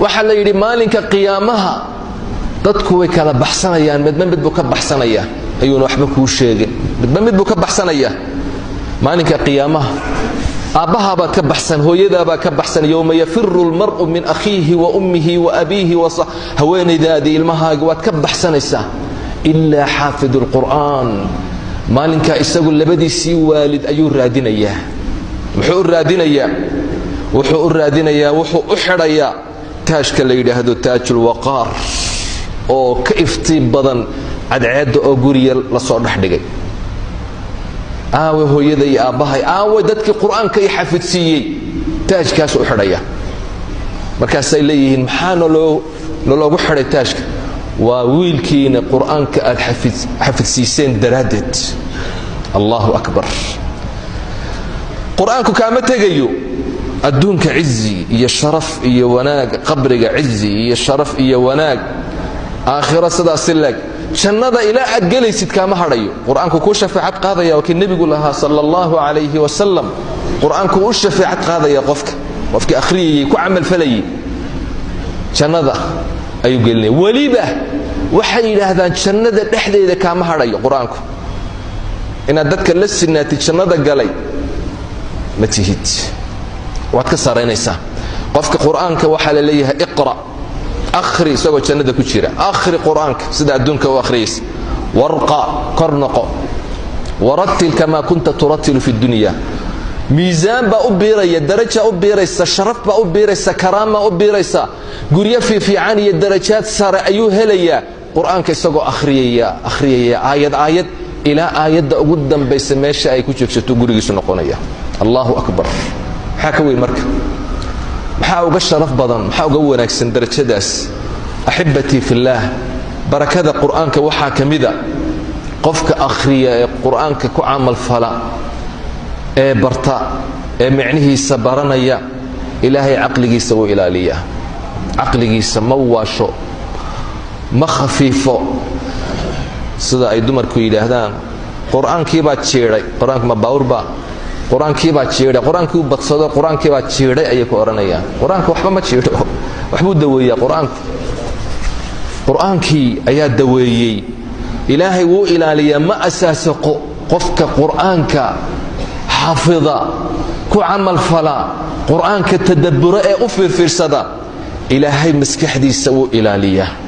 Waxaa la yidhi, maalinka qiyaamaha dadku way kala baxsanayaan, midba mid buu ka baxsanayaa, ayuuna waxba kuu sheegin, midba mid buu ka baxsanayaa maalinka qiyaamaha. Aabbahabaad ka baxsan, hooyadaabaa ka baxsan. يوم يفر المرء من أخيه وأمه وأبيه, haweenaydaadii, ilmahaaga waad ka baxsanaysaa, إلا حافظ القرآن. Maalinkaa isagu labadiisii waalid ayuu raadinayaa. Muxuu u raadinayaa? Wuxuu u raadinayaa, wuxuu u xidhayaa taajka la yidhaahdo تاج الوقار, oo ka iftiin badan cadceedda oo guriya lasoo dhex dhigay. Aawe hooyada iyo aabbahay? Aawe dadkii Qur-aanka i xafidsiiyey? Taajkaas u xidhaya. Markaasay leeyihiin, "Maxaa naloogu xidhay taajka?" "Waa wiilkiina Qur-aanka aad xafidsiiseen daraaddeed." الله أكبر. Qur-aanku kaama tegayo. Adduunka cizi iyo sharaf iyo wanaag, qabriga cizi iyo sharaf iyo wanaag, aakhiro sidaasi leeg, jannada ilaa aad gelaysid kaama hadhayo. Qur-aanku kuu shafeecad qaadaya, waa kii Nebigu lahaa صلى الله عليه وسلم. Qur-aanku u shafeecad qaadaya qofka, qofkii akhriyayey, ku camalfalayay, jannada ayuu gelinaya. Weliba waxay yidhaahdaan, jannada dhexdeeda kaama hadhayo Qur-aanku. Inaad dadka la sinaatid jannada galay ma tihid, waad ka saraynaysaa. Qofka Qur-aanka waxaa la leeyahay, "اقرأ", akhri, isagoo jannada ku jira. Akhri Qur-aanka sida adduunka u akhriyaysa. وارق, kor noqo. ورتل كما كنت ترتل في الدنيا. Miisaan baa u biiraya, daraja u biiraysa, sharaf baa u biiraysa, karaama u biiraysa, guryo fiifiican iyo darajaad sare ayuu helayaa, Qur-aanka isagoo akhriyaya, akhriyaya aayad aayad, ilaa aayadda ugu dambaysa meesha ay ku joogsato gurigiisu noqonaya. الله أكبر. Maxaa ka weyn marka? Maxaa uga sharaf badan? Maxaa uga wanaagsan darajadaas? أحبتي في الله, barakada Qur-aanka waxaa ka mida, qofka akhriya ee Qur-aanka ku camalfala ee barta ee micnihiisa baranaya, Ilaahay caqligiisa wuu ilaaliyaa. Caqligiisa ma waasho, ma khafiifo. Sida ay dumarku yidhaahdaan, "Qur-aankiibaa jiidhay." Qur-aanku ma baawurbaa? "Qur-aankiibaa jiidhay, Qur-aankii u badsado, Qur-aankiibaa jiidhay," ayay ku odhanayaan. Qur-aanka waxba ma jiidho, waxbuu daweeyaa Qur-aanku. Qur-aankii ayaa daweeyey. Ilaahay wuu ilaaliyaa, ma asaasaqo. Qofka Qur-aanka xafida, ku camalfala, Qur-aanka tadabburo ee u fiirfiirsada, Ilaahay maskaxdiisa wuu ilaaliyaa.